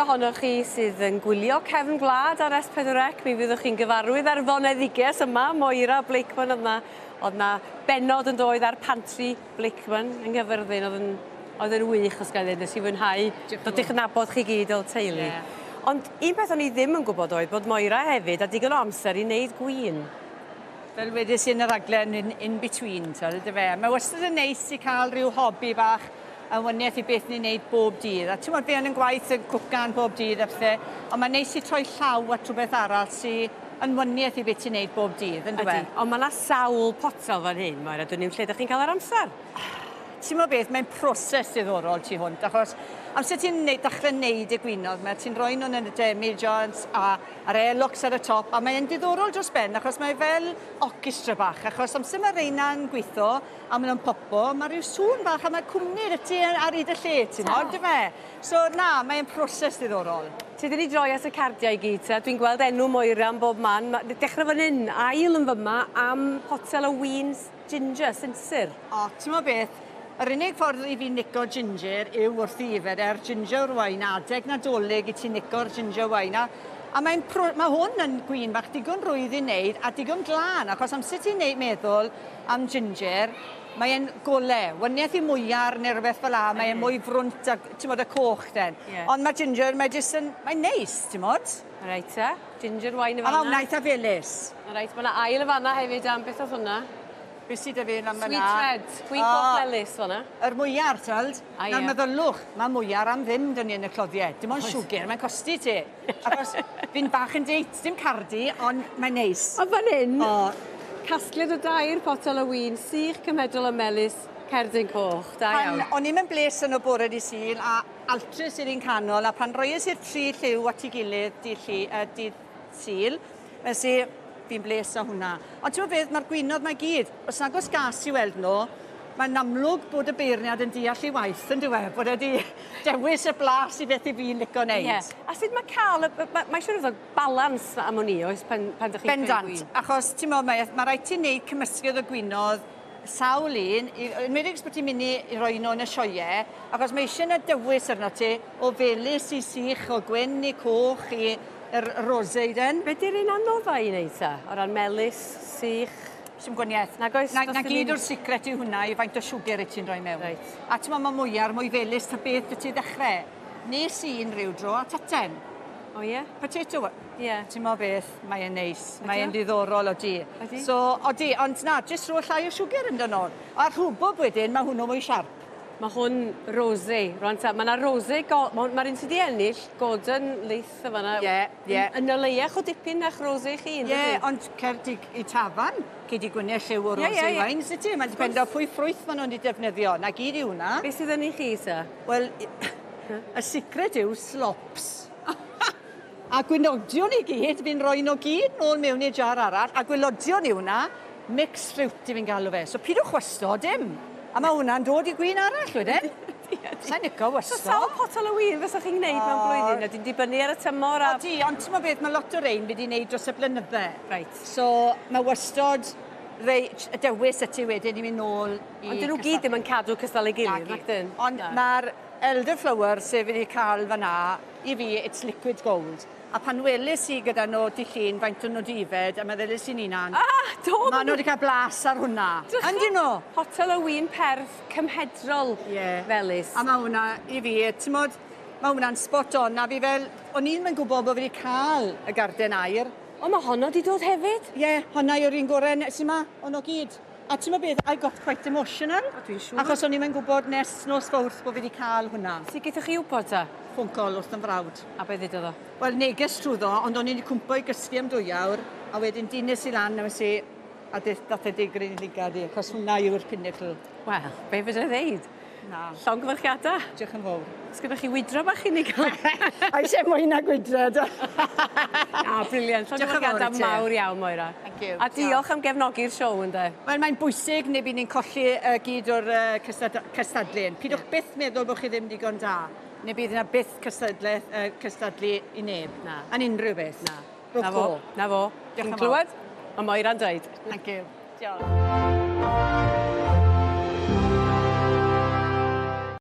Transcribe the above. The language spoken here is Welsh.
ohonoch chi sydd yn gwylio Cefn Gwlad ar S4C, mi fyddwch chi'n gyfarwydd â'r foneddiges yma, Moira Blakeman oedd 'na oedd 'na bennod yn doedd ar Pantry Blakeman yng Nghaerfyrddin oedd yn oedd yn wych os ga i ddeud, nes i fwynhau dod i'ch nabod chi gyd fel teulu. Yeah. Ond un peth o'n i ddim yn gwybod oedd bod Moira hefyd a digon o amser i wneud gwin. Fel wedes i yn y raglen in, in between, twel, dy fe. Mae wastad yn neis i cael rhyw hobi bach yn waniaeth i beth ni'n neud bob dydd. A ti'n fi yn yn gwaith yn cwcan bob dydd a pethau, ond mae'n neis i troi llaw at rhywbeth arall sy yn waniaeth i beth ti'n neud bob dydd, yn dwi? Ond mae yna sawl potel fan hyn, Moira, dwi'n i'n lle ydych chi'n cael yr amser? Ti'n mo beth, mae'n proses diddorol tu hwnt, achos amser ti'n neud, dechrau neud y gwinodd, mae ti'n rhoi nhw'n yn y demijohns a a'r airlocks ar y top, a mae'n diddorol dros ben, achos mae fel orchestra bach, achos amser mae reina'n gweithio a maen nhw'n popo, mae rhyw sŵn bach a mae cwmni 'da ti ar hyd y lle, ti'n mo, yndyfe? So na, mae'n proses diddorol. Ti wedi droi at y cardiau i gyd te, dwi'n gweld enw Moira yn bob man. Ma, dechrau fan hyn, ail yn fyma am potel o win ginger, sinsir. O, ti'n mo beth, yr unig ffordd i fi nico ginger yw wrth i yfed e'r ginger wine adeg Nadolig i ti nico'r ginger wine a a mae'n mae hwn yn gwin bach digon rwydd i wneud a digon glân achos amser ti'n neud meddwl am ginger mae e'n gole, waniaeth i mwyar neu rhywbeth fel 'a mae e'n mwy frwnt a t'mod y coch den. Yeah. Ond mae ginger mae jyst yn mae'n neis t'mod? Reit te, ginger wine yn fan'na. A ma' hwnna eitha felys. Reit, ma' 'na ail yn fan'na hefyd am beth o'dd hwnna? Be' sy 'da fi lan fan 'na? Sweet red, gwin coch melys fan 'na. Yr mwyar, t'weld? A ie. Nawr meddylwch, ma' mwyar am ddim 'da ni yn y cloddie. Dim ond siwgr, mae'n costi ti. Achos fi'n bach yn deit, dim cardi, ond mae'n neis. Ond fan hyn, o. casgliad o dair potel o win sych cymedrol a melys, cerdyn coch. Da iawn. Pan o'n i'm yn bles yno bore dy' Sul a altris i'r un canol a pan roies i'r tri lliw at 'i gilydd dy' Llu- yy dydd Sul, wnes i, fi'n bles â hwnna. Ond ti'n beth, mae'r gwinodd mae gyd. Os nag oes gas i weld nhw, mae'n amlwg bod y beirniad yn deall ei waith, yn dyw e? Bod e wedi dewis y blas i beth i fi'n licio wneud. Yeah. A sut mae cael, mae, mae siŵr o balans am wn i, oes, pan, pan ydych chi'n Bendant, achos ti'n meddwl, mae, mae rhaid ti wneud cymysgedd o gwinodd sawl un, i, enwedig os bod ti'n mynd i, i roi nhw yn y sioeau, achos mae eisiau yna dewis arno ti o felys i sych, o gwyn i coch i yr rosé den. Be di'r un anodda i wneud ta? O ran melys, sych? Sim gwaniaeth. Nag oes? Na, na gyd o'r secret yw hwnna i faint o siwgr wyt ti'n rhoi mewn. Reit. A ti'n meddwl, mae mwyar, mwy felys ta beth wyt ti ddechrau. Nes i unrhyw dro a taten. O ie? Potato. Ie. Yeah. Ti'n meddwl beth, mae e'n neis. Mae e'n ddiddorol odi. Odi? So, odi, ond na, jyst rho llai o siwgr ynddo nhw. A rhwbwb wedyn, mae hwnnw mwy siarp. Mae hwn rosé, rwan ta. Mae yna rosé, mae'r ma un sydd wedi ennill, Gordon Leith o fanna. Ie, ie. Yn o leiach o dipyn na'ch rosé chi, yn Ie, ond cer di i tafarn, gei di gwynnu lliw o rosé yeah, yeah, yeah. wines, ti? Mae'n dependo pwy ffrwyth maen nhw'n di defnyddio. Na gyd yw hwnna. Beth sydd yn ei chi, ta? Wel, y secret yw slops. A gwynodion i gyd, fi'n rhoi nhw gyd nôl mewn i'r jar arall, a gwylodion yw hwnna, mixed fruit i fi'n galw fe. So pidwch wasto dim. A mae hwnna'n dod i gwin arall wedyn. Sa'n lico wasto. So sawl potel o win fysa chi'n gwneud mewn blwyddyn? Ydy'n dibynnu ar y tymor a... Odi, ond ti'n beth, mae lot o rein fi wedi gwneud dros y blynydde. Reit. So mae wastod rei, y dewis y ti wedyn i mynd nôl i... Ond dyn nhw gyd ddim yn cadw cystal ei gilydd, nac dyn? Ond mae'r elderflower sef fi wedi cael fan'na, i fi, it's liquid gold. A pan weles i gyda nhw dy Llun faint o'n nhw 'di yfed, a meddylies i'n hunan... Ah, do! Ma' nhw wedi cael blas ar hwnna. Yndyn nhw? Potel o win perth cymhedrol Ie. felys. A ma' hwnna, i fi, t'mod, ma' hwnna'n spot on, a fi fel, o'n i ddim yn gwybod bod fi wedi cael y garden aur. O, ma' honno 'di dod hefyd? Ie, honna yw'r un gore sy 'ma, o'n o gyd. A ti'n beth, I got quite emotional. O, dwi'n siŵr. Achos o'n i'm yn gwybod nes nos Fawrth bod fi wedi cael hwnna. Sut gaethoch chi wybod ta? Phone call wrth yn frawd. A be ddudodd o? Wel, neges trwyddo, ond o'n i wedi cwmpo i gysgu am dwy awr, a wedyn dines i lan a wnes i, a dath e digri yn llygad i, achos hwnna yw'r pinnacle. Wel, be fedra i ddeud? Na. Llongyfarchiadau. Diolch yn fawr. Os gyda chi wydro bach i ni gael? A eisiau mwy na gwydred. Na, briliant. Llongyfarchiadau mawr iawn, Moira. Thank you. A diolch am gefnogi'r siow, ynde? Wel, mae'n bwysig neu bydd ni'n colli uh, gyd o'r uh, cystad cystadlu. Pidwch yeah. byth meddwl bod chi ddim digon da. Neu bydd yna byth cystadlu, uh, cystadlu i neb. Na. Yn unrhyw beth. Na. Rhowch Na fo. go. Na fo. Diolch Chi'n yn fawr. clywed? Ma' Moira'n dweud. Thank you. Diolch.